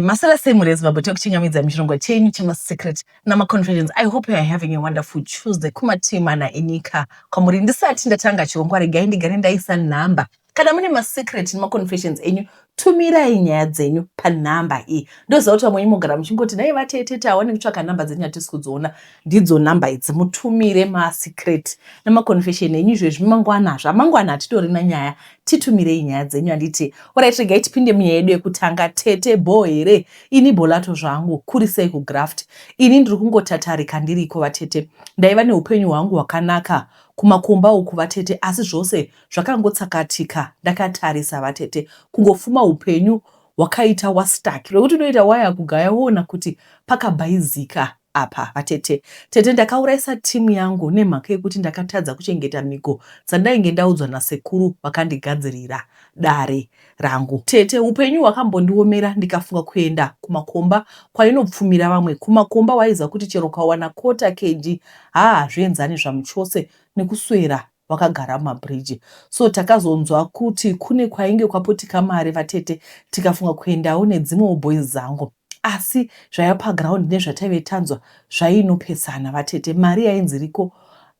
Masara sei mhuri yeZimbabwe tokuchingamidza muchirongwa chenyu chemaSecret namaConfessions. I hope you are having a wonderful Tuesday kumativi mana enyika kwamuri. Ndisati ndatanga chirongwa regai ndigare ndaisa nhamba. Kana mune masecret nemaconfessions enyu tumirai nyaya dzenyu panhamba iyi. Ndoziva kuti vamwe mogara muchingoti dai vatete tawane kutsvaka nhamba dzenyu hatisi kudziona. Ndidzo nhamba idzi mutumire masecret nemaconfession enyu izvezvi mangwana zvamangwana hatitorina nyaya titumirei nyaya dzenyu handiti orit regai tipinde munyaya yedu yekutanga tete bho here ini bholato zvangu kuri sei kugraft ini ndiri kungotatarika ndiriko vatete ndaiva neupenyu hwangu hwakanaka kumakomba uku vatete asi zvose zvakangotsakatika ndakatarisa vatete kungofuma upenyu hwakaita wastak rwekuti unoita waya kugaya woona kuti pakabhaizika apa vatete. Tete ndakauraisa team yangu nemhaka yekuti ndakatadza kuchengeta mhiko dzandainge ndaudzwa nasekuru vakandigadzirira dare rangu. Tete upenyu hwakambondiomera ndikafunga kuenda kumakomba kwainopfumira vamwe. Kumakomba waiziva kuti chero ukawana quarter kg haa hazvienzani zvamuchose nekuswera wakagara mumabridge. So takazonzwa kuti kune kwainge kwaputika mari vatete tikafunga kuendawo nedzimwewo boys dzangu. Asi zvaiva paground nezvataive tanzwa zvainopesana vatete. Mari yainzi iriko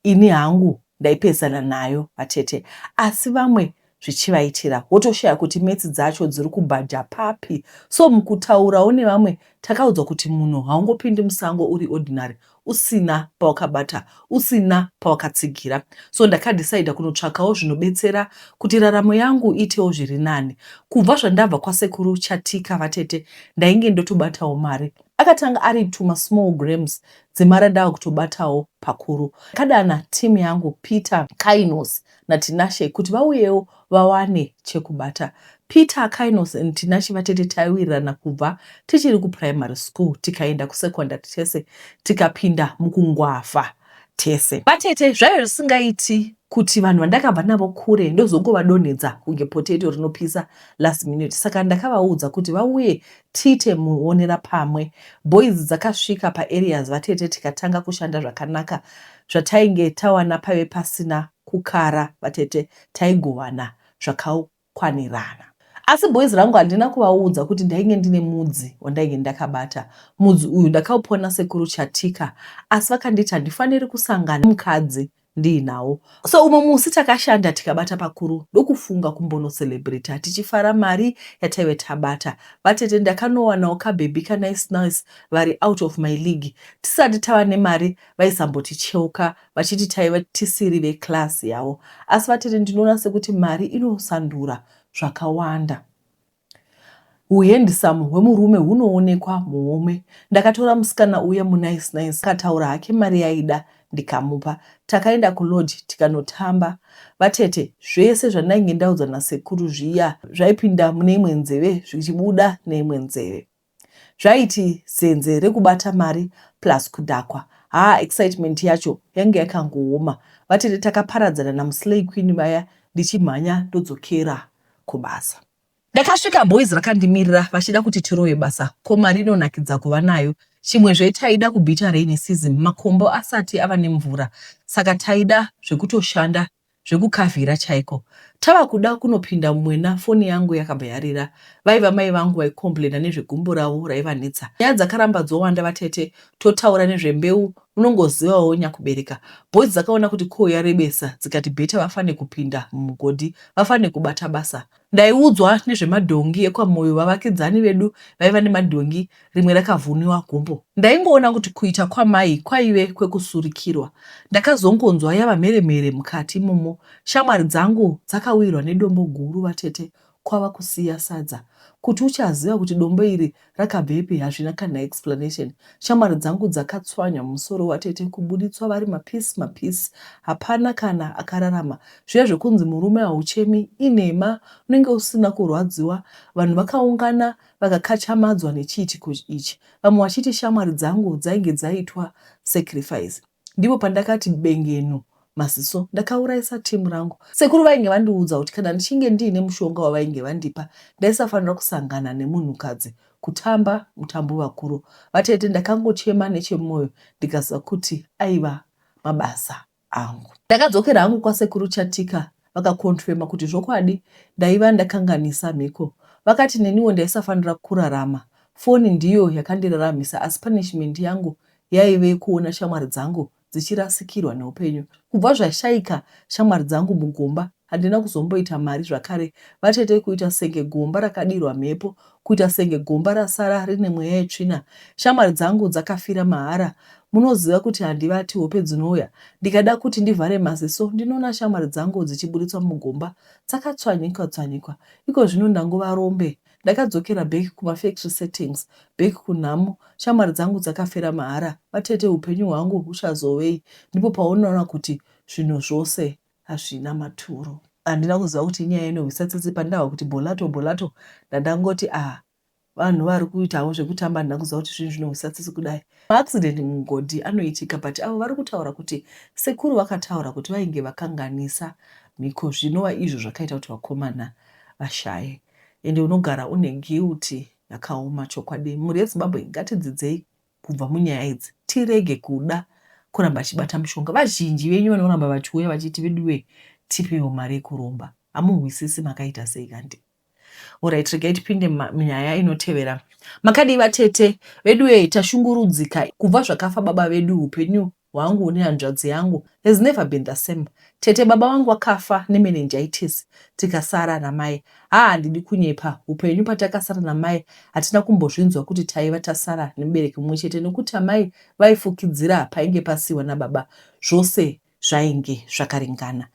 ini hangu ndaipesana nayo vatete. Asi vamwe zvichivaitira. Wotoshaya kuti maths dzacho dziri kubhaja papi. So mukutaurawo nevamwe takaudzwa kuti munhu haungopindi musango uri ordinary usina pawakabata usina pawakatsigira. So ndakadecider kunotsvakawo zvinobetsera kuti raramo yangu iitewo zviri nani. Kubva zvandabva kwasekuru Chatika vatete ndainge ndotobatawo mari. Akatanga ari tuma small grams dzemari ndava kutobatawo pakuru. Ndakadana team yangu Peter, Kainos naTinashe kuti vauyewo vawane chekubata. Peter, Kainos and Tinashe vatete taiwirirana kubva tichiri kuprimary school tikaenda kusecondary tese tikapinda mukungwavha tese. Vatete zvaive zvisingaiti kuti vanhu vandakabva navo kure ndozongovadonhedza kunge potato rinopisa last minute saka ndakavaudza kuti vauye tiite muonera pamwe. Boys dzakasvika paareas vatete tikatanga kushanda zvakanaka zvatainge tawana paive pasina kukara vatete taigovana zvakakwanirana. Asi boys rangu handina kuvaudza kuti ndainge ndine mudzi wandainge ndakabata. Mudzi uyu ndakaupiwa nasekuru Chatika asi vakanditi handifaniri kusangana nemukadzi ndiinawo. So umwe musi takashanda tikabata pakuru ndokufunga kumbono celebrater tichifara mari yataive tabata. Vatete ndakanowanawo kabhebhi kanice nice vari out of my league. Tisati tava nemari vaisamboticheuka vachiti taiva tisiri veclass yavo. Asi vatete ndinoona sekuti mari inosandura zvakawanda. Huhandsome hwemurume hunoonekwa muhomwe. Ndakatora musikana uya munice nice akataura hake mari yaida ndikamupa. Takaenda kulodge tikanotamba. Vatete zvese zvandainge ndaudzwa nasekuru zviya zvaipinda mune imwe nzeve zvichibuda neimwe nzeve. Zvaiti zenze rekubata mari plus kudhakwa. Haa excitement yacho yange yakangooma. Vatete takaparadzana namuslay queen vaya ndichimhanya ndodzokera kubasa. Ndakasvika boys rakandimirira vachida kuti tirove basa ko mari inonakidza kuva nayo. Chimwezve taida kubhita rainy season makombo asati ava nemvura saka taida zvekutoshanda zvekukavhira chaiko. Tava kuda kunopinda mumwena foni yangu yakabva yarira. Vaiva mai vangu vaicomplainer nezvegumbo ravo raivanetsa. Nyaya dzakaramba dzowanda vatete totaura nezvembeu munongozivawo nyakubereka. Boys dzakaona kuti call yarebesa dzikati better vafane kupinda mumugodhi vafane kubata basa. Ndaiudzwa nezvemadhongi ekwaMoyo vavakidzani vedu vaiva nemadhongi rimwe rakavhuniwa gumbo. Ndaingoona kuti kuita kwamai kwaive kwekusurikirwa. Ndakazongonzwa yava mhere mhere mukati imomo. Shamwari dzangu dzakawirwa nedombo guru vatete kwava kusiya sadza. Kuti uchaziva kuti dombo iri rakabvepi hazvina kana explanation. Shamwari dzangu dzakatswanywa musoro watete kubuditswa vari mapiece mapiece. Hapana kana akararama. Zviya zvekunzi murume hauchemi inhema unenge usina kurwadziwa. Vanhu vakaungana vakakachamadzwa nechiitiko ichi. Vamwe vachiti shamwari dzangu dzainge dzaitwa sacrifice. Ndipo pandakati bengenu maziso ndakauraisa team rangu. Sekuru vainge vandiudza kuti kana ndichinge ndiine mushonga wavainge vandipa ndaisafanira kusangana nemunhukadzi kutamba mutambo vakuru. Vatete ndakangochema nechemumoyo ndikaziva kuti aiva mabasa angu. Ndakadzokera hangu kwasekuru Chatika vakaconfirma kuti zvokwadi ndaiva ndakanganisa mhiko. Vakati neniwo ndaisafanira kurarama. Foni ndiyo yakandiraramisa asi punishment yangu yaive kuona shamwari dzangu dzichirasikirwa neupenyu. Kubva zvashaika shamwari dzangu mugomba handina kuzomboita mari zvakare vatete kuita senge gomba rakadirwa mhepo kuita senge gomba rasara rine mweya yetsvina. Shamwari dzangu dzakafira mahara munoziva kuti handivati hope dzinouya ndikada kuti ndivhare maziso ndinoona shamwari dzangu dzichiburitswa mugomba dzakatswanyikwa tswanyikwa. Ikozvino ndangova rombe Ndakadzokera back kuma factory settings, back kunhamo, shamwari dzangu dzakafira mahara, vatete hupenyu hwangu huchazovei, ndipo paunoona kuti zvinhu zvose hazvina maturo. Handina kuziva kuti inyaya inohwisa tsitsi pandahwa kuti bholato bholato ndandangoti ah vanhu vari kuita havo zvekutamba handina kuziva kuti zvinhu zvinohwisa tsitsi kudai. Maaccident mumugodhi anoitika but avo vari kutaura kuti sekuru vakataura kuti vainge vakanganisa mhiko zvinova izvo zvakaita kuti vakomana vashaye. Ende unogara une guilty yakaoma chokwadi. Mhuri yeZimbabwe ngatidzidzei kubva munyaya idzi tirege kuda kuramba tichibata mushonga. Vazhinji venyu vanoramba vachiuya vachiti veduwe tipeiwo mari yekuromba. Hamuhwisisi makaita sei kanti? Alright, regai tipinde munyaya inotevera. Makadii vatete? Veduwe tashungurudzika kubva zvakafa baba vedu hupenyu hwangu nehanzvadzi yangu has never been the same tete baba vangu vakafa nemeningitis tikasara namai haa handidi kunyepa hupenyu patakasara namai hatina kumbozvinzwa kuti taiva tasara nemubereki mumwe chete nekuti amai vaifukidzira painge pasiiwa nababa zvose zvainge zvakaringana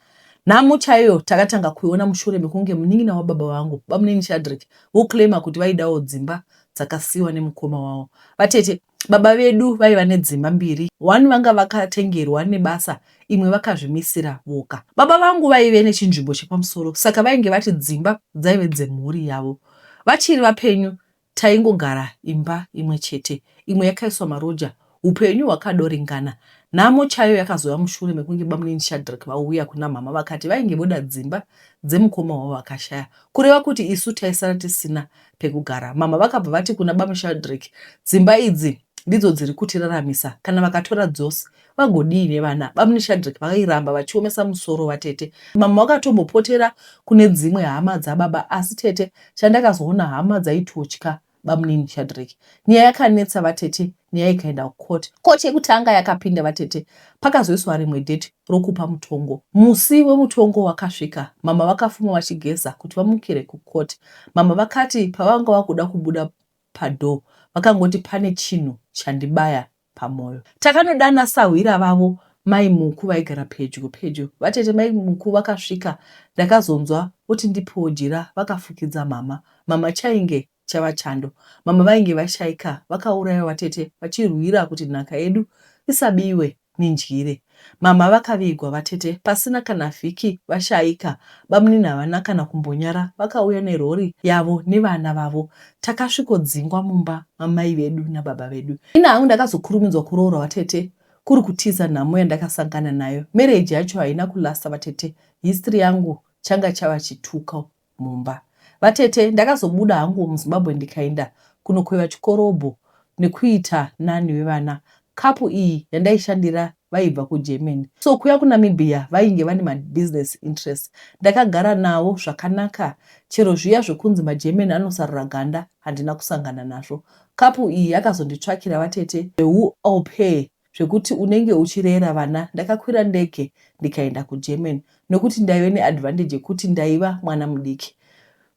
Nhamo chaiyo takatanga kuiona mushure mekunge munin'ina wababa vangu, bamunini Shadreck, voclaimer kuti vaidawo dzimba dzakasiiwa nemukoma wavo. Vatete, Baba vedu vaiva nedzimba mbiri, one vanga vakatengerwa nebasa imwe vakazvimisira voga. Baba vangu vaive nechinzvimbo chepamusoro saka vainge vati dzimba dzaive dzemhuri yavo. Vachiri vapenyu taingogara imba imwe chete, imwe yakaiswa maroja. Hupenyu hwakadoringana. Nhamo chaiyo yakazouya mushure mekunge bamunini Shadreck vauya kuna mhamha vakati vainge voda dzimba dzemukoma wavo akashaya. Kureva kuti isu taisara tisina pekugara. Mhamha vakabva vati kuna bamuShadreck, Dzimba idzi ndidzo dziri kutiraramisa, kana vakatora dzose vagodii nevana? BamuShadreck vairamba vachiomesa musoro vatete. Mhamha vakatombopotera kune dzimwe hama dzababa asi tete chandakazoona hama dzaitotya bamunini Shadreck. Nyaya yakanetsa vatete, nyaya ikaenda kucourt. Court yekutanga yakapinda vatete, pakazoiswa rimwe date rokupa mutongo. Musi wemutongo wakasvika, mama vakafuma vachigeza kuti vamukire kucourt. Mama vakati pavanga vakuda kubuda padoor vakangoti pane chinhu chandibaya pamoyo. Takanodana sahwira vavo mai Muku vaigara pedyo pedyo. Vatete mai Muku vakasvika ndakazonzwa voti ndipewo jira vakafukidza mama. Mama chainge chava chando. Mama vainge vashaika vakauraiwa vatete vachirwira kuti nhaka yedu isabiwe nendyire. Mhamha vakavigwa vatete pasina kana vhiki vashaika bamunini havana kana kumbonyara vakauya nerori yavo nevana vavo takasvikodzingwa mumba mamai vedu nababa vedu. Ini hangu ndakazokurumidzwa kuroorwa vatete kuri kutiza nhamo yandakasangana nayo marriage yacho haina kulasta vatete history yangu changa chava chituko mumba. Vatete, ndakazobuda hangu muZimbabwe ndikaenda kunokweva chikorobho nekuita nani wevana. Kapu iyi yandaishandira vaibva kuGermany so kuya kuNamibia vainge vane mabusiness interests. Ndakagara navo zvakanaka chero zviya zvekunzi maGermany anosarura ganda handina kusangana nazvo. Kapu iyi yakazonditsvakira vatete zvehu au pair zvekuti unenge uchirera vana ndakakwira ndege ndikaenda kuGermany nokuti ndaive neadvantage yekuti ndaiva mwana mudiki.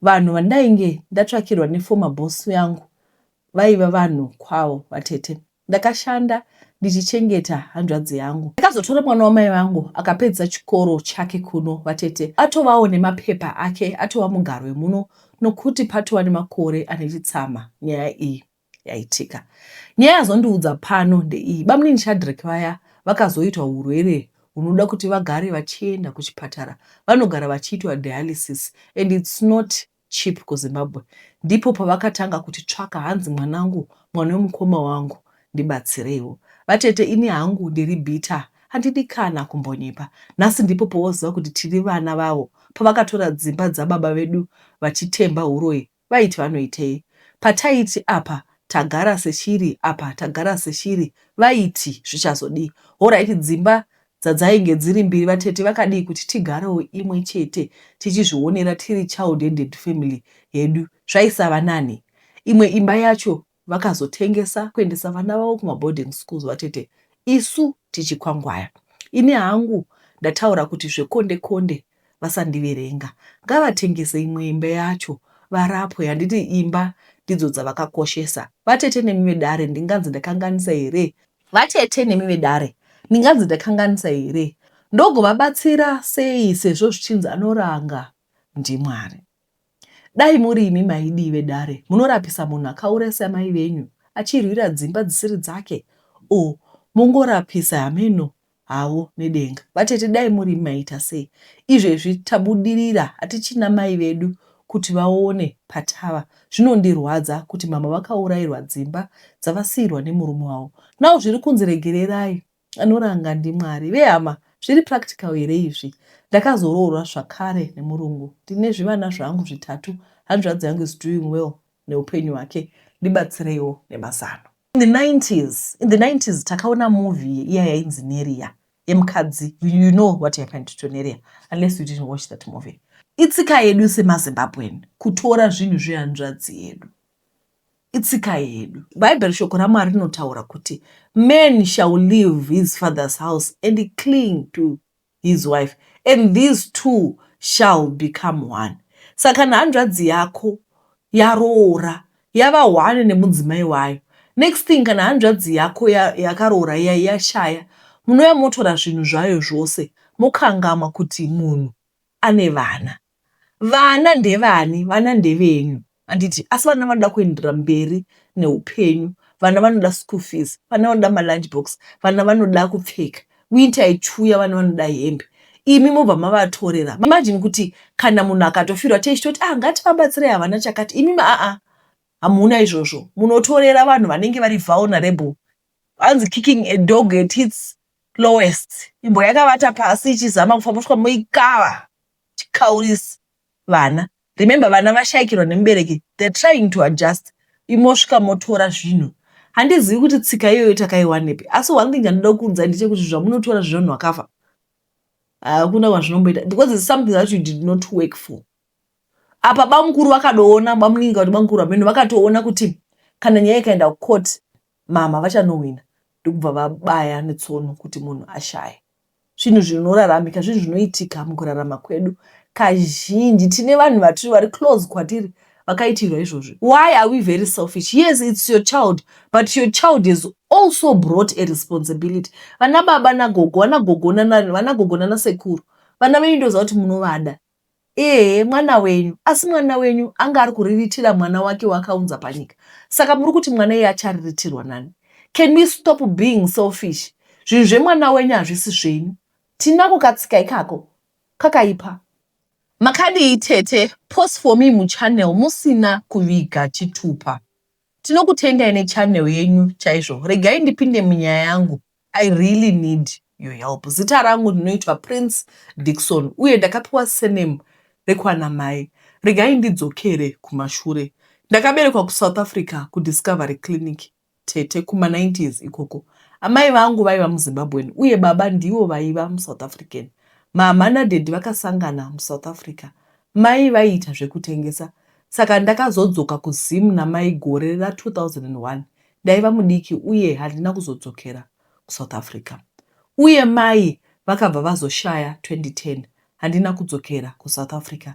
Vanhu vandainge ndatsvakirwa neformer boss yangu vaiva vanhu kwavo vatete. Ndakashanda ndichichengeta hanzvadzi yangu. Ndakazotora mwana wamai vangu akapedzisa chikoro chake kuno vatete atovawo nemapepa ake atova mugaro wemuno nokuti patova nemakore ane chitsama nyaya iyi yaitika. Nyaya yazondiudza pano ndeiyi, bamunini Shadreck vaya vakazoitwa hurwere hunoda kuti vagare vachienda kuchipatara. Vanogara vachiitwa dialysis and it's not cheap kuZimbabwe. Ndipo pavakatanga kutitsvaka hanzi mwanangu, mwana wemukoma wangu ndibatsireiwo. Vatete ini hangu ndiri bitter handidi kana kumbonyepa. Nhasi ndipo povoziva kuti tiri vana vavo pavakatora dzimba dzababa vedu vachitemba huroyi Vaiti vanoitei? Pataiti apa tagara seshiri apa tagara seshiri vaiti zvichazodii? Horaiti dzimba dzadzainge dziri mbiri vatete vakadii kuti tigarewo imwe chete tichizvionera tiri child headed family hedu zvaisava nani? Imwe imba yacho. Vakazotengesa kuendesa vana vavo kumaboarding schools vatete isu tichikwangwaya. Ini hangu ndataura kuti zvekonde konde vasandiverenga. Ngavatengese imwe imba yacho varapwe handiti imba ndidzo dzavakakoshesa. Vatete nemi vedare ndinganzi ndakanganisa here? Vatete nemi vedare ndinganzi ndakanganisa here? Ndogovabatsira sei sezvo zvichinzi anoranga ndiMwari? Dai muri imi maidii vedare munorapisa munhu akaurayisa mai venyu achirwira dzimba dzisiri dzake or mongorapisa hameno havo nedenga. Vatete dai muri imi maiita sei? Izvezvi tabudirira hatichina mai vedu kuti vaone patava. Zvinondirwadza kuti mama vakaurairwa dzimba dzavasiirwa nemurume wavo. Now zviri kunzi regererai Anoranga ndiMwari. Vehama, zviri practical here izvi? Ndakazoroorwa zvakare nemurungu. Ndine zvivana zvangu zvitatu. Hanzvadzi yangu is doing well neupenyu hwake. Ndibatsireiwo nemazano. In the 90s, in the 90s takaona movie iya yainzi Neria yemukadzi. You know what happened to Neria unless you didn't watch that movie. Itsika yedu semaZimbabwean kutora zvinhu zvehanzvadzi yedu. Itsika yedu. Bhaibheri shoko raMwari rinotaura kuti man shall leave his father's house and cling to his wife and these two shall become one. Saka kana hanzvadzi yako yaroora yava one nemudzimai wayo, next thing kana hanzvadzi yako yakaroora iya yashaya, munouya motora zvinhu zvayo zvose mokangamwa kuti munhu ane vana. Vana ndevani? Vana ndevenyu handiti? Asi vana vanoda kuenderera mberi neupenyu. Vana vanoda school fees, vana vanoda malunch box, vana vanoda kupfeka. Winter ichiuya vana vanoda hembe. Imi mobva mavatorera. Imagine kuti kana munhu akatofirwa techitoti ah ngativabatsirei havana chakati. Imimi aa hamuna izvozvo. Munotorera vanhu vanenge vari vulnerable. Hanzi kicking a dog at its lowest. Imbwa yakavata pasi ichizama kufamba kusvika moikava. Chikaurisa vana. Remember vana vashaikirwa nemubereki they're trying to adjust imosvika motora zvinhu. Handizivi kuti tsika iyoyo takaiwanepi asi one thing chandinoda kukuudzai ndechekuti zvamunotora zvevanhu vakafa hakuna kwazvinomboita because it's something that you did not work for. Apa bamukuru vakadoona bamuningi kuti bamukuru hameno vakatoona kuti kana nyaya ikaenda kucourt mama vachanohwina ndokubva vabaya netsono kuti munhu ashaye. Zvinhu zvinoraramika, zvinhu zvinoitika mukurarama kwedu. Kazhinji tine vanhu vatiri vari close kwatiri vakaitirwa izvozvi. Why are we very selfish? Yes, it's your child, but your child has also brought a responsibility. Vana baba nagogo, vana gogo nana, vana gogo nana sekuru, vana venyu ndoziva kuti munovada. Ehe mwana wenyu, asi mwana wenyu anga ari kuriritira mwana wake waakaunza panyika. Saka muri kuti mwana iye achariritirwa nani? Can we stop being selfish? Zvinhu zvemwana wenyu hazvisi zvenyu. Tinako katsika ikako. Kakaipa. Makadii tete, post for me muchannel musina kuviga chitupa. Tinokutendai nechannel yenyu chaizvo. Regai ndipinde munyaya yangu. I really need your help. Zita rangu ndinoitwa Prince Dickson uye ndakapiwa surname rekwana mai. Regai ndidzokere kumashure. Ndakaberekwa kuSouth Africa kuDiscovery Clinic tete kuma 90s ikoko. Amai vangu vaiva muZimbabwean uye baba ndivo vaiva muSouth African. Mhamha nadaddy vakasangana muSouth Africa. Mai vaiita zvekutengesa saka ndakazodzoka kuZim namai gore ra 2001. Ndaiva mudiki uye handina kuzodzokera kuSouth Africa. Uye mai vakabva vazoshaya 2010 handina kudzokera kuSouth Africa.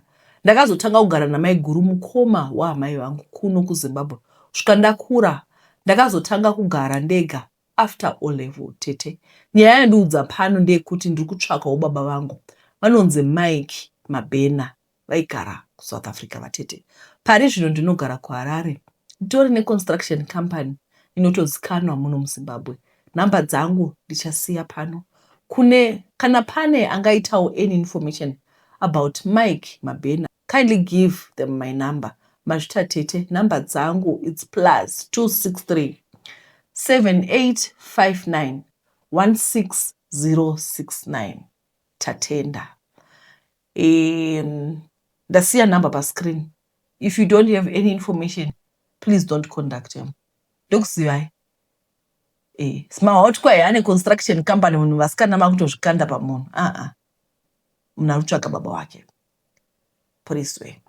Ndakazotanga kugara namaiguru mukoma waamai vangu kuno kuZimbabwe kusvika ndakura. Ndakazotanga kugara ndega after O level tete. Nyaya yandiudza pano ndeyekuti ndiri kutsvakawo baba vangu vanonzi Mike Mabhena vaigara kuSouth Africa vatete. Pari zvino ndinogara kuHarare. Nditori neconstruction company inotozikanwa muno muZimbabwe. Number dzangu ndichasiya pano. Kune kana pane angaitawo any information about Mike Mabhena kindly give them my number. Mazvita tete, number dzangu it's plus 263 7859 16069. Tatenda. Ndasiya number pascreen. If you don't have any information, please don't contact him. Ndokuzivai. Eh, smahot kwaye ane construction company munhu vasikana makutozvikanda pamunhu. Ah ah. Munhu ari kutsvaga baba wake. Put it this way.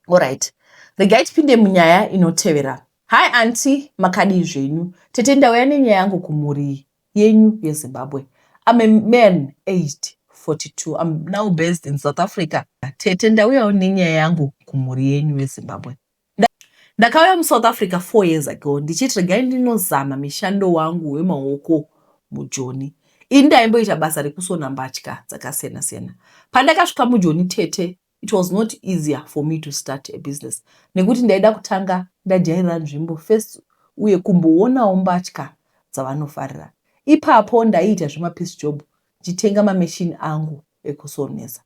Alright. Regai tipinde munyaya inotevera. Hi auntie, makadii zvenyu? Tete, ndauya nenyaya yangu kumhuri yenyu yeZimbabwe. I'm a man aged 42. I'm now based in South Africa. Tete, ndauyawo nenyaya yangu kumhuri yenyu yeZimbabwe. Ndakauya muSouth Africa 4 years ago ndichiti regai ndinozama mishando wangu wemaoko muJoni. Ini ndaimboita basa rekusona mbatya dzakasiyana-siyana. Pandakasvika muJoni, tete, it was not easier for me to start a business nekuti ndaida kutanga ndajairira nzvimbo first uye kumboonawo mbatya dzavanofarira. Ipapo ndaiita zvemapiece job, ndichitenga mameshini angu ekusonesa.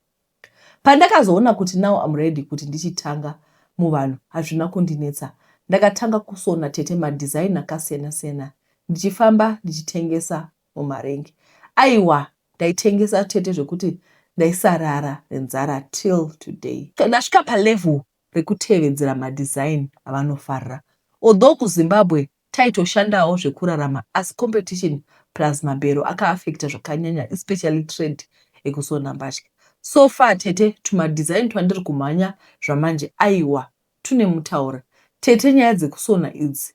Pandakazoona kuti now I'm ready kuti ndichitanga muvanhu, hazvina kundinetsa. Ndakatanga kusona, tete, madesign akasiyana-siyana, ndichifamba ndichitengesa mumarengi. Aiwa, ndaitengesa, tete, zvekuti ndaisarara nenzara till today. Ndasvika palevel rekutevedzera madesign avanofarira. Although kuZimbabwe taitoshandawo zvekurarama, asi competition plus mabhero akaafecta zvakanyanya, especially trade ekusona mbatya. So far, tete, tumadesign twandiri kumhanya zvamanje, aiwa, tune mutaura. Tete, nyaya dzekusona idzi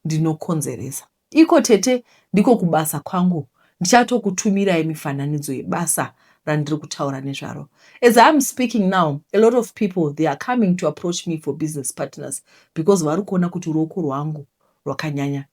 ndinokonzeresa iko, tete, ndiko kubasa kwangu. Ndichatokutumirai mifananidzo yebasa randiri kutaura nezvaro. As I'm speaking now, a lot of people, they are coming to approach me for business partners because vari kuona kuti ruoko rwangu rwakanyanya.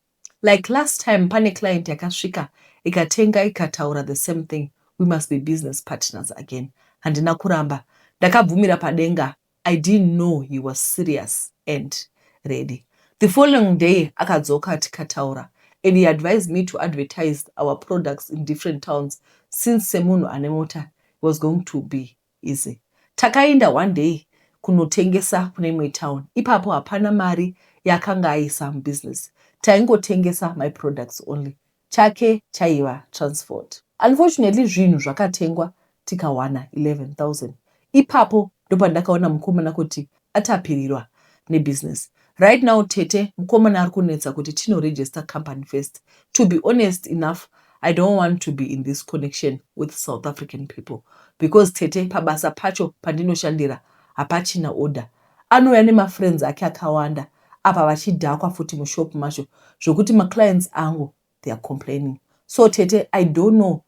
Like last time, pane client yakasvika ikatenga, ikataura the same thing, "We must be business partners again." Handina kuramba, ndakabvumira padenga. I didn't know he was serious and ready. The following day akadzoka, tikataura, and he advised me to advertise our products in different towns since semunhu ane mota was going to be easy. Takaenda one day kunotengesa kune imwe town. Ipapo hapana mari yaakanga aisa mubusiness, taingotengesa my products only, chake chaiva transport. Unfortunately, zvinhu zvakatengwa, tikawana 11,000. Ipapo ndopandakaona mukomana kuti atapirirwa nebusiness. Right now, tete, mukomana ari kunetsa kuti tinoregister company first. To be honest enough, I don't want to be in this connection with South African people because, tete, pabasa pacho pandinoshandira hapachina order. Anouya nemafriends ake akawanda apa, vachidhakwa futi mushop macho, zvokuti maclients angu, they are complaining. So tete, I don't know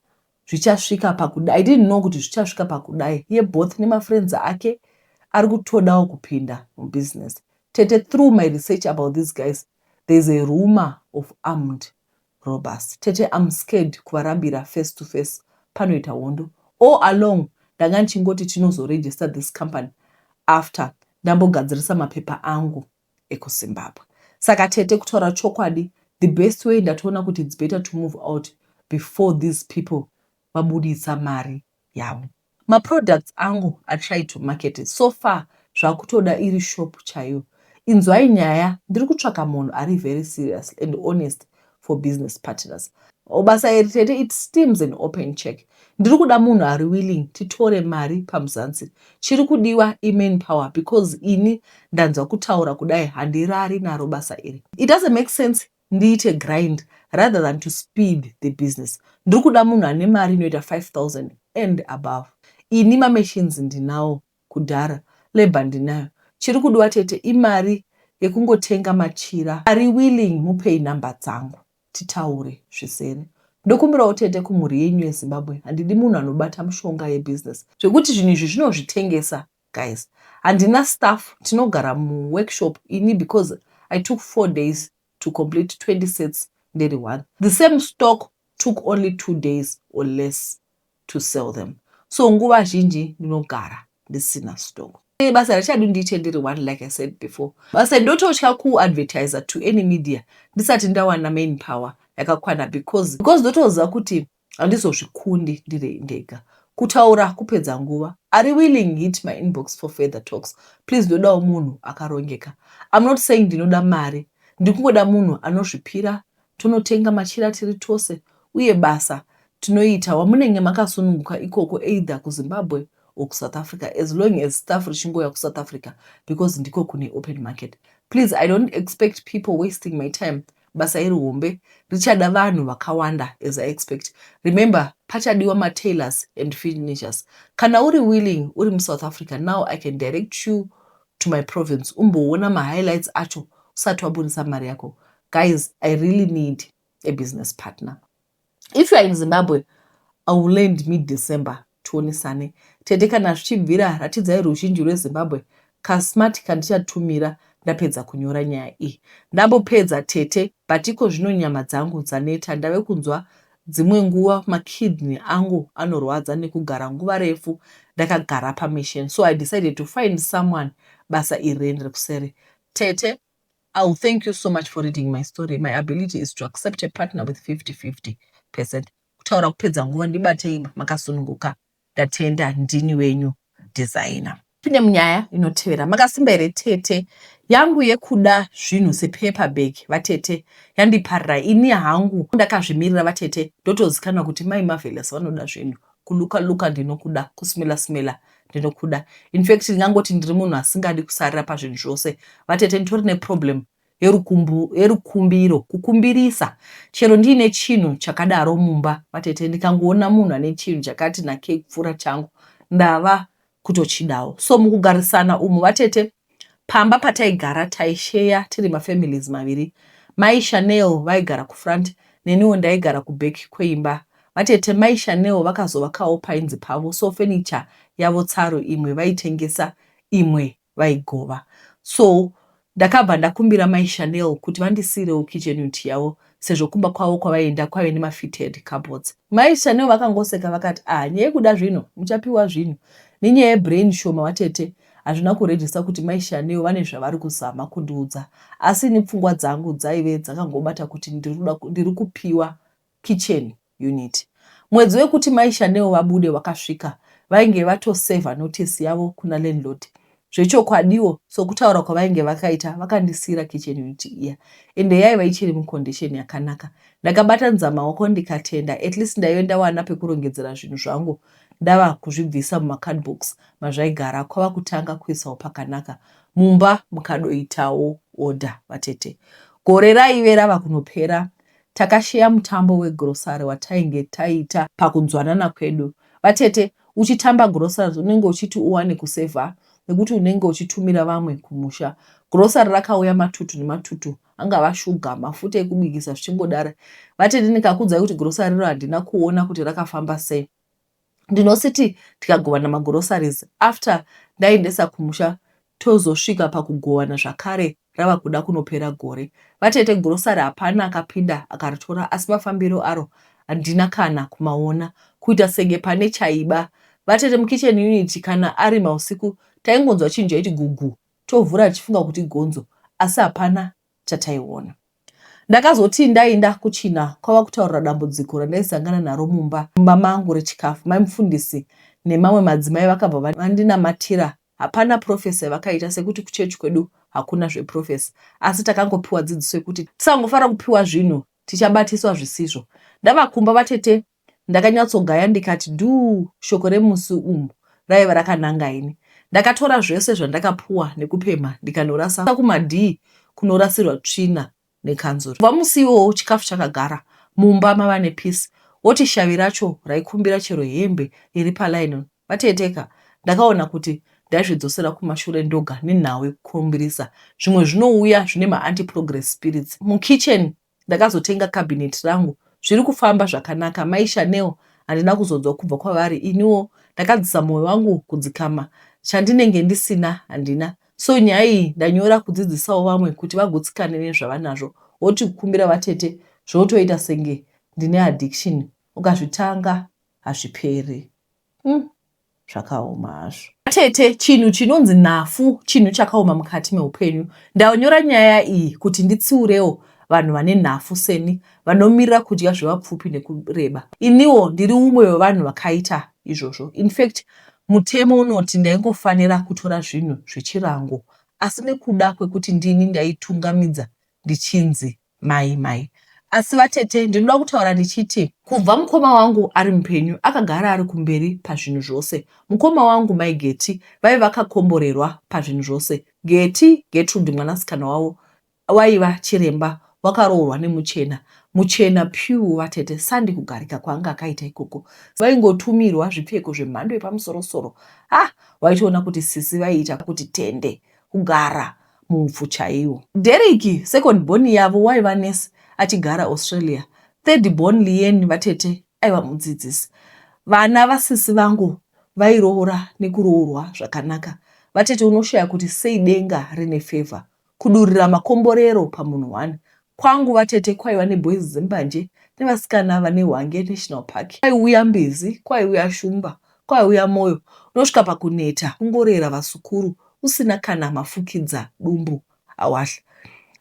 zvichasvika pakudai. I didn't know kuti zvichasvika pakudai ye both nemafriends ake ari kutodawo kupinda mubusiness. Tete, through my research about these guys, there's a rumor of armed robbers. Tete, I'm scared kuvarambira face to face, panoita hondo. All along ndanga ndichingoti tinozoregister this company after ndambogadzirisa mapepa angu ekuZimbabwe. Saka tete, kutaura chokwadi, the best way ndatoona kuti it's better to move out before these people vabuditsa mari yavo. Maproducts angu, I try to market it. So far zvakutoda iri shop chaiyo. Inzwai nyaya, ndiri kutsvaka munhu ari very serious and honest for business partners. Basa iri, tete, it steams an open check. Ndiri kuda munhu ari willing titore mari pamuzansi. Chiri kudiwa iman power because ini ndanzwa kutaura kudai, handirari naro basa iri. It doesn't make sense ndiite grind rather than to speed the business. Ndiri kuda munhu ane mari inoita 5000 and above. Ini mamachines ndinawo kudhara, labour ndinayo. Chiri kudiwa, tete, imari yekungotenga machira. Ari willing, mupei nhamba dzangu titaure zvisere. Ndokumbirawo, tete, kumhuri yenyu yeZimbabwe, handidi munhu anobata mushonga yebusiness, zvekuti zvinhu izvi zvinozvitengesa. Guys, handina staff, tinogara muworkshop ini because I took 4 days to complete 20 sets nderi one. The same stock took only 2 days or less to sell them, so nguva zhinji ndinogara ndisina stock. Basa richadi ndiite ndiri one. Like I said before, basa ndototya kuadvertisa to any media ndisati ndawana main power yakakwana because ndotoziva kuti handizozvikundi ndiri ndega. Kutaura kupedza nguva. Ari willing, hit my inbox for further talks, please. Ndodawo munhu akarongeka. I'm not saying ndinoda mari, ndikungoda munhu anozvipira, tonotenga machira tiri tose uye basa tinoita wamunenge makasununguka ikoko, either kuZimbabwe or kuSouth Africa, as long as staff richingoya kuSouth Africa because ndiko kune open market. Please, I don't expect people wasting my time. Basa iri hombe, richada vanhu vakawanda as I expect. Remember, pachadiwa matailors and finishers. Kana uri willing, uri muSouth Africa, now I can direct you to my province, umboona mahighlights acho. Usati wabudisa mari yako. Guys, I really need a business partner. If you are in Zimbabwe, I will land mid December, tionesane. Tete, kana zvichibvira, ratidzai ruzhinji rweZimbabwe kasmart kandichatumira ndapedza kunyora nyaya iyi. Ndambopedza tete, but iko zvino nyama dzangu dzaneta. Ndave kunzwa dzimwe nguva makidney angu anorwadza nekugara nguva refu ndakagara pamachine, so I decided to find someone basa iri riendere kuseri. Tete, I will thank you so much for reading my story. My ability is to accept a partner with 50-50%. Kutaura kupedza nguva, ndibatei makasununguka. Ndatenda, ndini wenyu designer. Pinde munyaya inotevera. Makasimba here tete? Yangu yekuda zvinhu sepaper bag, vatete, yandiparira. Ini hangu ndakazvimirira vatete, ndotozikanwa kuti Mai Marvelous vanoda zvinhu. Kuluka luka ndinokuda, kusmela smela ndinokuda. In fact, ndingangoti ndiri munhu asingadi kusarira pazvinhu zvose vatete. Nditori neproblem yerukumbiro, kukumbirisa. Chero ndiine chinhu chakadaro mumba vatete, ndikangoona munhu ane chinhu chakati nakei kupfuura changu, ndava kutochidawo. So mukugarisana umu vatete, pamba pataigara taisheya tiri mafamilies maviri. Mai Chanel vaigara kufront, neniwo ndaigara kuback kweimba vatete. Mai Chanel vakazovakawo painzi pavo, so furniture yavo tsaru imwe vaitengesa, imwe vaigova. So ndakabva ndakumbira Mai Chanel kuti vandisiyirewo kitchen unit yavo, sezvo kumba kwavo kwavaenda kwaive nemafitted cupboards. Mai Chanel vakangoseka vakati, "Ah, nyaya yekuda zvinhu, muchapiwa zvinhu." Nenyaya yebrain shoma vatete, hazvina kuregister kuti Mai Chanel vane zvavari kuzama kundiudza, asi ini pfungwa dzangu dzaive dzakangobata kuti ndiri kupiwa kitchen unit. Mwedzi wekuti Mai Chanel vabude wakasvika. Vainge vatosevha notice yavo kuna landlord. Zvechokwadiwo, sokutaura kwavainge vakaita, vakandisiyira kitchen unit iya, ende yaiva ichiri mucondition yakanaka. Ndakabatanidza maoko ndikatenda. At least ndaive ndawana pekurongedzera zvinhu zvangu, ndava kuzvibvisa mumacardbox mazvaigara, kwava kutanga kuisawo pakanaka mumba, mukadoitawo order vatete. Gore raive rava kunopera. Takasheya mutambo wegrocery watainge taita pakunzwanana kwedu vatete. Uchitamba groceries unenge uchiti uwane kusevha nekuti unenge uchitumira vamwe kumusha. Grocery rakauya matutu nematutu, angava shuga, mafuta ekubikisa, zvichingodara vatete. Ndikakudzai kuti grocery iro handina kuona kuti rakafamba sei. Ndinositi tikagovana magroceries after ndaendesa kumusha, tozosvika pakugovana zvakare rava kuda kunopera gore vatete. Grocery hapana akapinda akaritora, asi mafambiro aro handina kana kumaona, kuita senge pane chaiba vatete. Mukitchen unit, kana ari mausiku, taingonzwa chinhu chaiti gugu, tovhura tichifunga kuti gonzo, asi hapana chataiona. Ndakazoti ndaenda kuchina, kwava kutaurira dambudziko randaisangana naro mumba mangu rechikafu. Mai mufundisi nemamwe madzimai vakabva vandinamatira. Hapana prophecy yavakaita, sekuti kuchechi kwedu hakuna zveprophecy, asi takangopiwa dzidziso yekuti tisangofanira kupiwa zvinhu, tichabatiswa zvisizvo. Ndavakumba vatete, ndakanyatsogaya ndikati dhuu, shoko remusi umu raiva rakananga ini. Ndakatora zvese zvandakapuwa nekupemha, ndikanorasa kumadhii kunorasirwa tsvina nekanzuro. Kubva musi iwowo chikafu chakagara mumba mava nepeace. Woti shavi racho raikumbira chero hembe iri palaini vateteka. Ndakaona kuti ndaizvidzosera kumashure ndoga nenhau yekukumbirisa. Zvimwe zvinouya zvine maanti-progress spirits. Mukitchen ndakazotenga cabinet rangu, zviri kufamba zvakanaka. Mai Chanel handina kuzonzwa kubva kwavari. Iniwo ndakadzisa mwoyo wangu kudzikama, chandinenge ndisina handina. So nyaya iyi ndanyora kudzidzisawo vamwe kuti vagutsikane nezvavanazvo. Woti kukumbira vatete zvotoita senge ndine addiction, ukazvitanga hazviperi. Zvakaoma hazvo tete. Chinhu chinonzi nhafu chinhu chakaoma mukati meupenyu. Ndanyora nyaya iyi kuti nditsiurewo vanhu vane nhafu seni, vanomirira kudya zvevapfupi nekureba. Iniwo ndiri umwe wevanhu vakaita izvozvo. In fact, mutemo unoti ndaingofanira kutora zvinhu zvechirango, asi nekuda kwekuti ndini ndaitungamidza ndichinzi mai mai. Asi vatete, ndinoda kutaura ndichiti kubva mukoma wangu ari mupenyu, akagara ari kumberi pazvinhu zvose. Mukoma wangu Mai Geti vaiva vakakomborerwa pazvinhu zvose. Geti, Gertrude, mwanasikana wavo waiva chiremba, wakaroorwa nemuchena, muchena pure vatete. Sandi kugarika kwaanga akaita ikoko. Vaingotumirwa zvipfeko zvemhando yepamusorosoro. Ha, waitoona kuti sisi vaiita kuti tende kugara. muupfu chaiwo. Derrick second born yavo waiva nurse achigara Australia. Third born Leanne vatete aiva mudzidzisi. Vana vasisi vangu vairoora nekuroorwa zvakanaka. Vatete unoshaya kuti sei denga rine favour kudurira makomborero pamunhu one. Kwangu vatete kwaiva neboys dzembanje nevasikana vane Hwange National Park. Kwaiuya mbizi, kwaiuya shumba, kwaiuya moyo. Unosvika pakuneta kungorera vazukuru usina kana mafukidza dumbu awahla.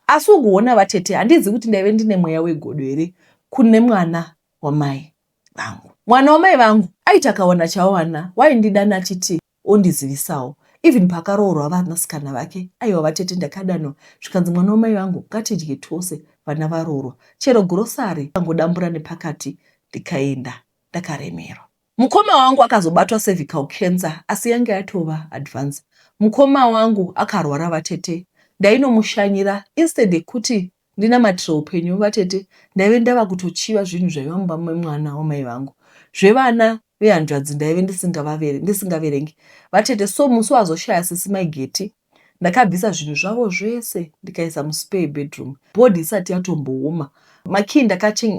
Asi ugoona vatete handizivi kuti ndaive ndine mweya wegodo here kune mwana wamai vangu. Mwana wamai vangu aiti akawana chawana waindidana achiti ondizivisawo. Even pakaroorwa vanasikana vake aiwa vatete ndakadanwa zvikanzi mwana wamai vangu ngatidye tose vana varoorwa. Chero grocery akangodambura nepakati ndikaenda ndakaremerwa. Mukoma wangu akazobatwa cervical cancer asi yanga yatova advance. Mukoma wangu akarwara vatete ndainomushanyira instead yekuti ndinamatire upenyu vatete ndaive ndava kutochiva zvinhu zvaiva mumba memwana wamai vangu. Zvevana vehanzvadzi ndaive ndisingaverengi vatete so musi wazoshaya sisi mai Getty ndakabvisa zvinhu zvavo zvese ndikaisa muspare bedroom body isati yatombooma. Makey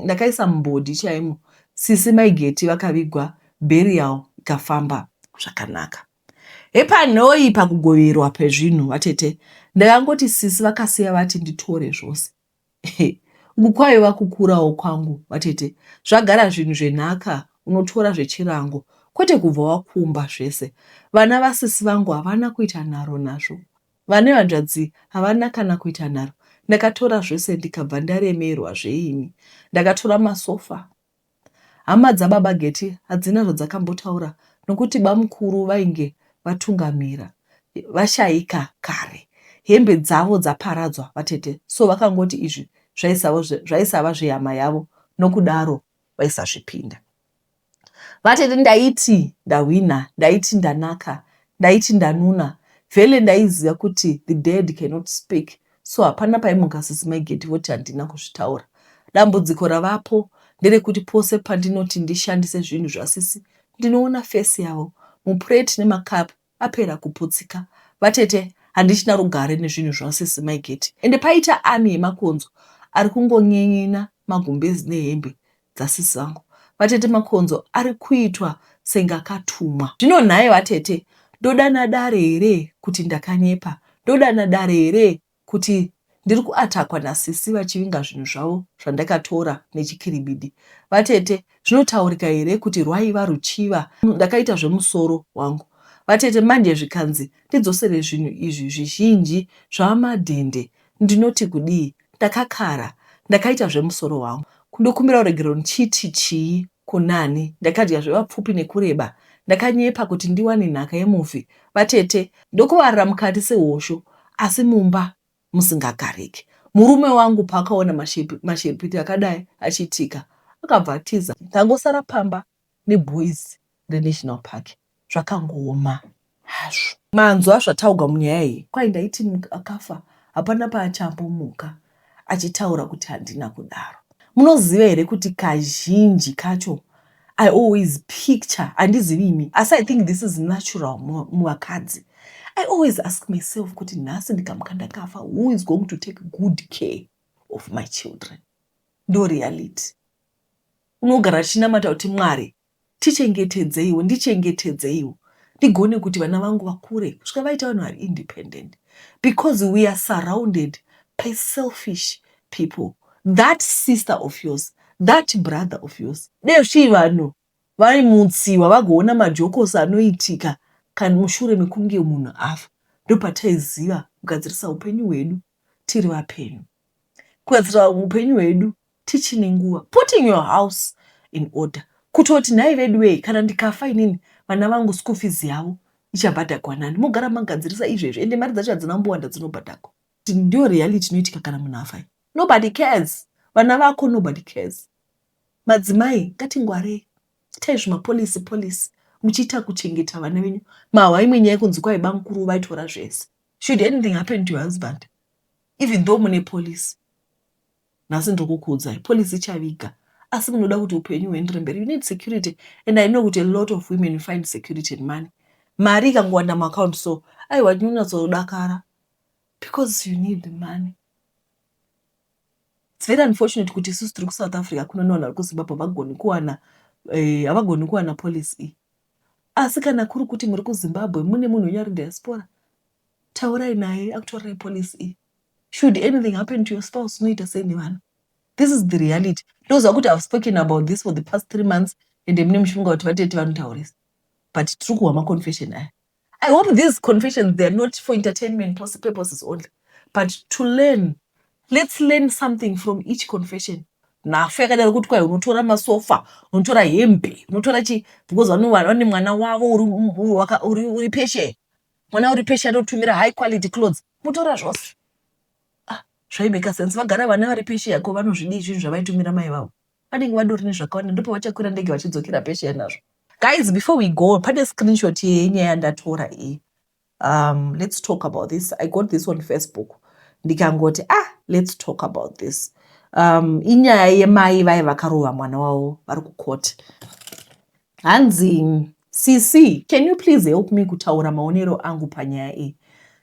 ndakaisa mubody chaimo sisi mai Getty vakavigwa burial ikafamba zvakanaka. Hepanoi pakugoverwa pezvinhu vatete ndakangoti sisi vakasiya vati nditore zvose. Uku kwaiva kukurawo kwangu vatete zvagara zvinhu zvenhaka unotora zvechirango kwete kubva wakumba zvese. Vana vasisi vangu havana kuita nharo nazvo. Vane hanzvadzi havana kana kuita nharo. Ndakatora zvese ndikabva ndaremerwa zveini. Ndakatora masofa. Hama dzababa Getty hadzina zvadzakambotaura nokuti bamukuru vainge vatungamira vashaika kare. Hembe dzavo dzaparadzwa vatete so vakangoti izvi zvaisava zvehama yavo nokudaro vaisazvipinda. Vatete ndaiti ndahwina, ndaiti ndanaka, ndaiti ndanuna. Vhele ndaiziva kuti the dead cannot speak so hapana paimuka sisi mai Getty voti handina kuzvitaura. Dambudziko ravapo nderekuti pose pandinoti ndishandise zvinhu zvasisi ndinoona face yavo mupureti nemacup apera kuputsika. Vatete handichina rugare nezvinhu zvasisi mai Getty ende paita army yemakonzo ari kungon'en'ena magumbezi nehembe dzasisi vangu. Vatete makonzo ari kuitwa senge akatumwa. Zvino nhai vatete ndodana dare here kuti ndakanyepa? Ndodana dare here kuti ndiri kuatakwa nasisi vachivinga zvinhu zvavo zvandakatora nechikiribidi? Vatete zvinotaurika here kuti rwaiva ruchiva ndakaita zvemusoro wangu? Vatete manje zvikanzi ndidzosere zvinhu izvi zvizhinji zvava madhende ndinoti kudii? Ndakakara ndakaita zvemusoro wangu. Ndokumbira ruregerero ndichiti chii kunani? Ndakadya zvevapfupi nekureba. Ndakanyepa kuti ndiwane nhaka yemufi vatete ndokuvarira mukati sehosho asi mumba musingagariki. Murume wangu paakaona mashiripiti akadai achiitika akabva atiza. Ndangosara pamba neboys reNational Park zvakangooma hazvo. Manzwa zvataugwa munyaya iyi kwai ndaiti akafa hapana paachambomuka achitaura kuti handina kudaro. Munoziva here kuti kazhinji kacho I always picture handizivi imi asi I think this is natural muvakadzi. I always ask myself kuti nhasi ndikamuka ndakafa who is going to take good care of my children? Ndo reality. Unogara achinamata kuti Mwari tichengetedzeiwo, ndichengetedzeiwo ndigone kuti vana vangu vakure kusvika vaita vanhu vari independent because we are surrounded by selfish people. That sister of yours, that brother of yours. Dei vanhu vaimutsiwa vagoona majokosi anoitika kana mushure mekunge munhu afa, ndopataiziva kugadzirisa upenyu hwedu tiri vapenyu, kugadzirisa upenyu hwedu tichine nguva. Putting your house in order, kutoti nhai veduwee kana ndikafa inini vana vangu school fees yavo ichabhadhagwa nani? Mogara magadzirisa izvezvi, ende mari dzacho hadzina kumbowanda dzinobhadhagwa. Ndiyo reality inoitika kana munhu afa. Nobody cares. Vana vako nobody cares. Madzimai ngatingwarei, itai zvimapolicy policy muchiita kuchengeta vana venyu. Mahwa imwe nyaya yekunzi kwai bamukuru vaitora zvese. Should anything happen to your husband, even though mune policy, nhasi ndiri kukuudzai policy ichaviga asi munoda kuti upenyu huendere mberi, you need security. And I know kuti a lot of women find security in money. Mari ikangowanda muaccount so aiwa tinonyatsodakara. Because you need money. It's very unfortunate kuti isusu tiri kuSouth Africa kuno nevanhu vari kuZimbabwe havagoni kuwana havagoni kuwana policy iyi. Asi kana kuri kuti muri kuZimbabwe mune munhu wenyu ari diaspora, taurai naye akutorirai policy iyi. Should anything happen to your spouse, unoita sei nevana? This is the reality. Ndoziva kuti I've spoken about this for the past 3 months ende mune muchifunga kuti vatete vanotaurisa, but tiri kuhwa maconfession aya. I hope these confessions, they are not for entertainment purposes only, but to learn. Let's learn something from each confession. Nhafu yakadaro kuti kwai unotora masofa, unotora hembe, unotora chi, because vane mwana wavo uri peshe, mwana uri peshe anotumira high quality clothes, mutora zvose. Ah, zvaimeka sense. Vagara vana vari peshe yako vanozvidii zvinhu zvavaitumira mai vavo? Vanenge vadori nezvakawanda, ndopavachakwira ndege vachidzokera peshe nazvo. Guys, before we go, pane screenshot yenyaya yandatora iyi. Let's talk about this. I got this on Facebook, ndikangoti, "Ah, let's talk about this." Inyaya yemai vai vakarova mwana wavo, vari kukoti. Hanzi, "Cc, can you please help me kutaura maonero angu panyaya iyi?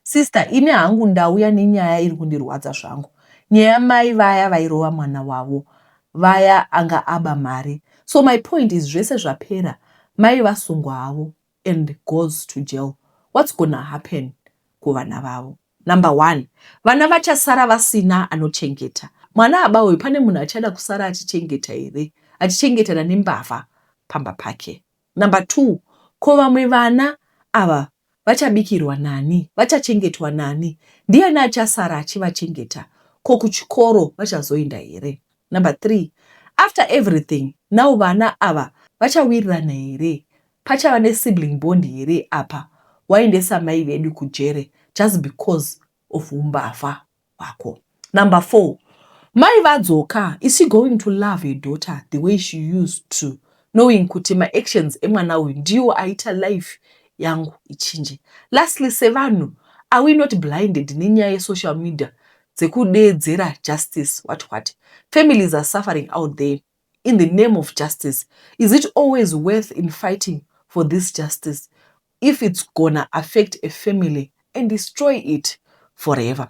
Sister, ini hangu ndauya nenyaya iri kundirwadza zvangu, nyaya mai vaya vairova mwana wavo vaya anga aba mari. So my point is, zvese zvapera, mai vasungwa havo and goes to jail. What's gonna happen kuvana vavo? Number one, vana vachasara vasina anochengeta. Mwana aba uyu, pane munhu achada kusara achichengeta here, achichengetana nembavha pamba pake? Number two, ko vamwe vana ava vachabikirwa nani? Vachachengetwa nani? Ndiani achasara achivachengeta? Ko kuchikoro vachazoenda here? Number three, after everything now, vana ava vachawirirana here? Pachava nesibling bond here apa waendesa mai vedu kujere just because of umbavha hwako? Number four, mai vadzoka, is she going to love her daughter the way she used to, knowing kuti maactions emwana uyu ndiwo aita life yangu ichinje? Lastly, sevanhu, are we not blinded nenyaya yesocial media dzekudeedzera justice, what what? Families are suffering out there in the name of justice. Is it always worth in fighting for this justice if it's gonna affect a family and destroy it forever?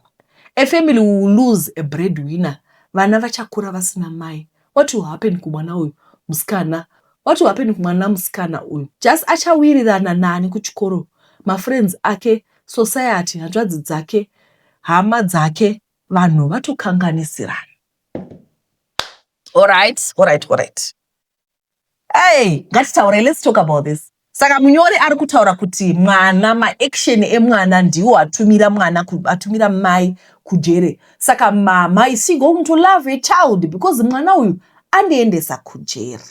A family will lose a breadwinner. Vana vachakura vasina mai. What will happen kumwana uyu musikana? What will happen kumwana musikana uyu? Just achawirirana nani kuchikoro, mafriends ake, society, hanzvadzi dzake, hama dzake? Vanhu vatokanganisirana. Alright. Hey, ngatitaurei, let's talk about this. Saka munyori ari kutaura kuti mwana, maaction emwana ndiwo atumira mwana, atumira mai kujere. Saka mama, is she going to love a child because mwana uyu andiendesa kujere?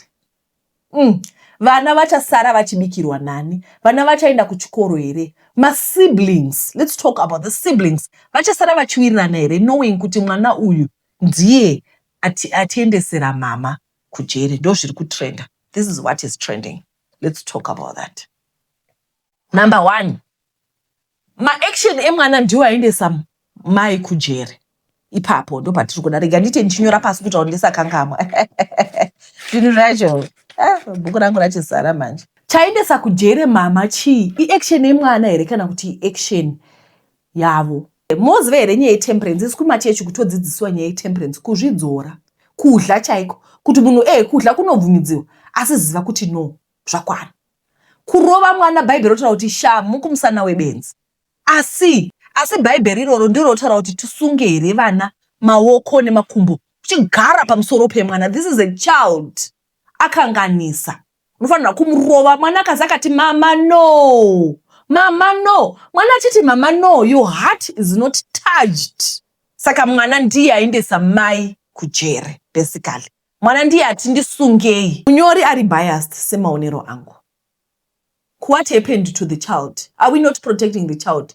Vana vachasara vachibikirwa nani? Vana vachaenda kuchikoro here? Masiblings, let's talk about the siblings. Vachasara vachiwirirana here knowing kuti mwana uyu ndiye atiendesera mama kujere? Ndo zviri kutrenda. This is what is trending. Let's talk about that. Number one, maaction emwana ndiwo aendesa mai kujere. Ipapo ndo patiri kuda. Rega ndite ndichinyora pasi kuita kuti ndisakangamwa zvinhu zvacho. Ah, bhuku rangu rachizara manje. Chaendesa kujere mama chii? Iaction yemwana here kana kuti iaction yavo? Moziva here nyaya yetemperance? Isi kumachechi kutodzidziswa nyaya yetemperance, kuzvidzora, kudya chaiko, kuti munhu kudya kunobvumidziwa, asi ziva kuti no, zvakwana. Kurova mwana, Bhaibheri rotaura kuti shamu kumusana webenzi, asi Bhaibheri iroro ndiro rotaura kuti tisunge here vana maoko nemakumbo uchigara pamusoro pemwana? This is a child akanganisa, unofanira kumurova. Mwana akazi akati, "Mama no, mama no," mwana achiti, "Mama no," your heart is not touched. Saka mwana ndiye aendesa mai kujere. Basically mwana ndiye ati, "Ndisungei." Munyori ari biased semaonero angu. What happened to the child? Are we not protecting the child?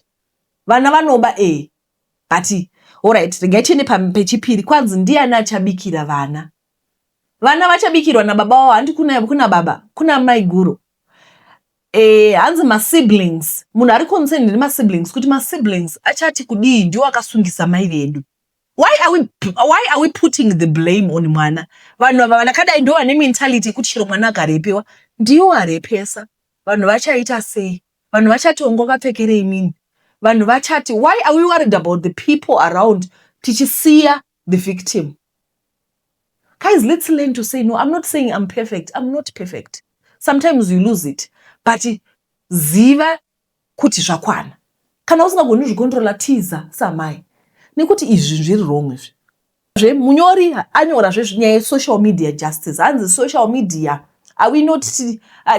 Vana vanoba but alright, regai tiende pechipiri. Kwanzi ndiani achabikira vana? Vana vachabikirwa nababa wavo? Handi kuna baba, kuna mai guru. Hanzi masiblings, munhu ari concerned nemasiblings, kuti masiblings achati kudii, ndiwo akasungisa mai vedu. Why are we putting the blame on mwana? Vanhu ava vanakadai ndo vane mentality yekuti chero mwana akarepewa, ndiwo arepesa. Vanhu vachaita sei? Vanhu vachati, "Ongo vakapfekerei mini?" Vanhu vachati, why are we worried about the people around tichisiya the victim? Guys, let's learn to say no. I'm not saying I'm perfect. I'm not perfect. Sometimes you lose it, but ziva kuti zvakwana. Kana usingagoni kuzvikontrola, tiza samai, nekuti izvi zviri wrong izvi. Zve munyori anyora zvezvinyaya yesocial media justice. Hanzi social media, are we not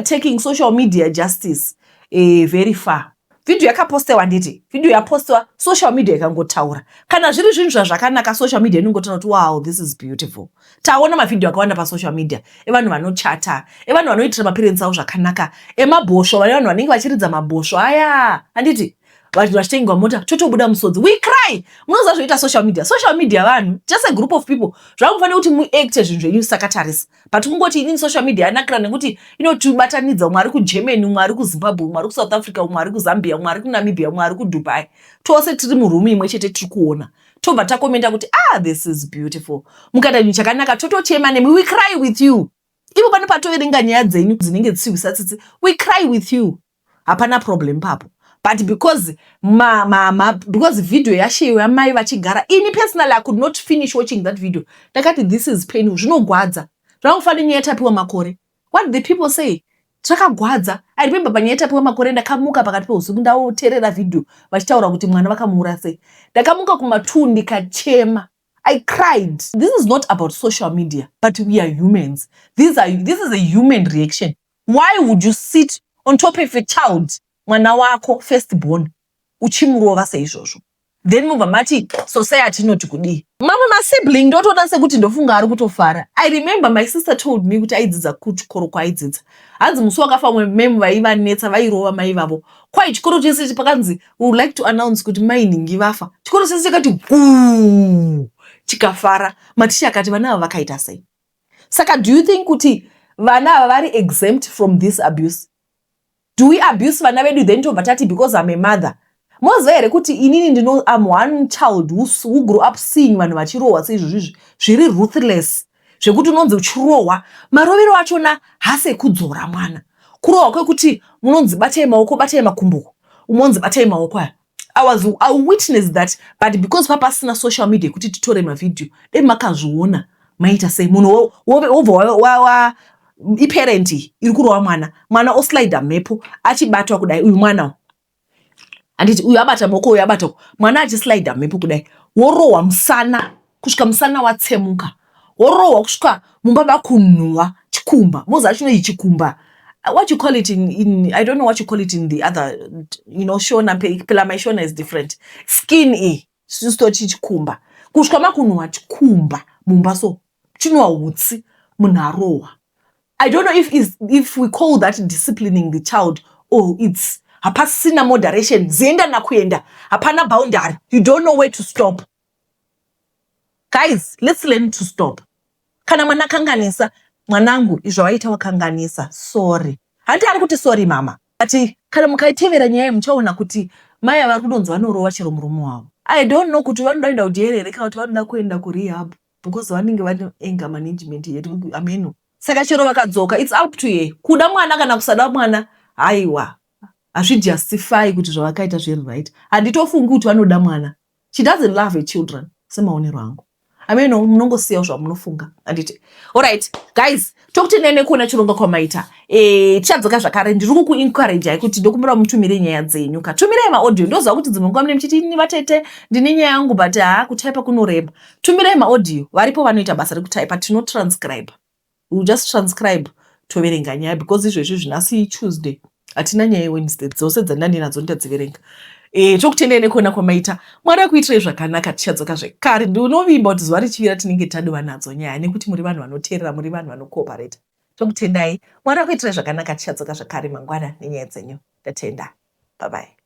taking social media justice very far? Vhidhiyo yakapostewa, handiti? Vhidhiyo yapostewa, social media ikangotaura. Kana zviri zvinhu zvazvakanaka, social media inongotaura kuti, "Wow, this is beautiful." Taona mavhidhiyo akawanda pasocial media evanhu vanochata, evanhu vanoitira maparents avo zvakanaka, emabhosvo, vane vanhu vanenge vachiridza mabhosvo aya, handiti? Vanhu vachitengwa mota, totobuda musodzi, we cry. Munoziva zvoita social media? Social media vanhu, just a group of people. Zvamufanira kuti muacte zvinhu zvenyu sakatarisa, but kungoti inini social media yanakira nekuti inotibatanidza. Umwe ari kuGermany, umwe ari kuZimbabwe, umwe ari kuSouth Africa, umwe ari kuZambia, umwe ari kuNamibia, umwe ari kuDubai. Tose tiri murumu imwe chete, tiri kuona, tobva takomenda kuti, "Ah, this is beautiful." Mukaita chinhu chakanaka, totochema nemi, we cry with you. Ivo pane patoverenga nyaya dzenyu dzinenge dzisiwisa tsitsi, we cry with you. Hapana problem papo. But because ma, ma, ma, because video yasheyiwa yamai vachigara, ini personally I could not finish watching that video. Ndakati, "This is painful." Zvinogwadza. Zvangofanira nyaya yatapiwa Makore. What the people say zvakagwadza. I remember panyaya yatapiwa Makore, ndakamuka pakati peusiku ndaoteerera vhidhiyo vachitaura kuti mwana vakamuura sei. Ndakamuka kuma2, ndikachema. I cried. This is not about social media, but we are humans. This is a human reaction. Why would you sit on top of a child, mwana wako first born, uchimurova seizvozvo? Then mubva mati society inoti kudii? Mamwe masibling ndotoona sekuti ndofunga ari kutofara. I remember my sister told me kuti aidzidza kuchikoro kwaaidzidza, hanzi musi wakafa mumwe memu vaivanetsa, vairova mai vavo kwai, chikoro chese pakanzi, "We would like to announce kuti mai nhingi vafa," chikoro chese chakati guu, chikafara. Maticha akati, "Vana ava vakaita sei?" Saka do you think kuti vana ava vari exempt from this abuse? Do we abuse vana vedu, then tobva tati, "Because I'm a mother"? Moziva here kuti inini ndino, am one child who grew up seeing vanhu vachirohwa seizvozvizvi, zviri ruthless, zvekuti unonzi uchirohwa, marovero achona hasi ekudzora mwana, kurohwa kwekuti munonzi batai maoko, batai makumbo, umonzi batai maoko aya. I witnessed that, but because papasina social media yekuti titore mavhidhiyo, dai makazviona maita sei? Munhu wobva iparent iri kurova mwana, mwana oslida mhepo achibatwa kudai. Uyu mwana, handiti? Uyu abata maoko, uyu abata, mwana achislida mhepo kudai, worohwa musana kusvika musana watsemuka, worohwa kusvika mumba makunhuhwa chikumba. Moziva chinoi chikumba? What you call it in, I don't know what you call it in the other, Shona. Phela my Shona is different. Skin iyi sisitoti chikumba, kusvika makunhuhwa chikumba mumba, so chinwa hutsi, munhu arohwa. I don't know if we call that disciplining the child or it's hapasina moderation, zienda nakuenda, hapana boundary. You don't know where to stop. Guys, let's learn to stop. Kana mwana akanganisa, "Mwanangu, izvo waita wakanganisa, sorry." Handi ari kuti, "Sorry, mama." Ati kana mukaitevera nyaya, muchaona kuti mai ava vari kudonzi vanorova chero murume wavo. I don't know kuti vanoda kuenda kujeri here kana kuti vanoda kuenda kurehab, because vanenge vane anger management yedu ameno. Saka chero vakadzoka, it's up to ye kuda mwana kana kusada mwana. Haiwa, hazvijustify kuti zvavakaita zviri right. Handitofungi kuti vanoda mwana. She doesn't love her children, semaonero angu. Ameno, munongosiyawo zvamunofunga, handiti? Alright guys, tokutendai nekuona chirongwa kwamaita. Tichadzoka zvakare. Ndiri kukuencouragei kuti ndokumbira mutumire nyaya dzenyu, katumirai maaudio. Ndoziva kuti dzimwe nguva mune muchiti, "Ini vatete, ndine nyaya yangu, but haa, kutaipa kunorema." Tumirai maaudio, varipo vanoita basa rekutaipa, tinotranscribe. We just transcribe, toverenga nyaya, because izvezvi zvinasi Tuesday, hatina nyaya yeWednesday. Dzose dzandandinadzo ndadziverenga. Tokutendai nekuona kwamaita. Mwari akuitirai zvakanaka. Tichadzoka zvekare. Ndinovimba kuti zuva richivira tinenge tadova nadzo nyaya, nekuti muri vanhu vanoteerera, muri vanhu vanocooperata. Tokutendai. Mwari akuitirai zvakanaka. Tichadzoka zvakare mangwana nenyaya dzenyu. Ndatenda, bye bye.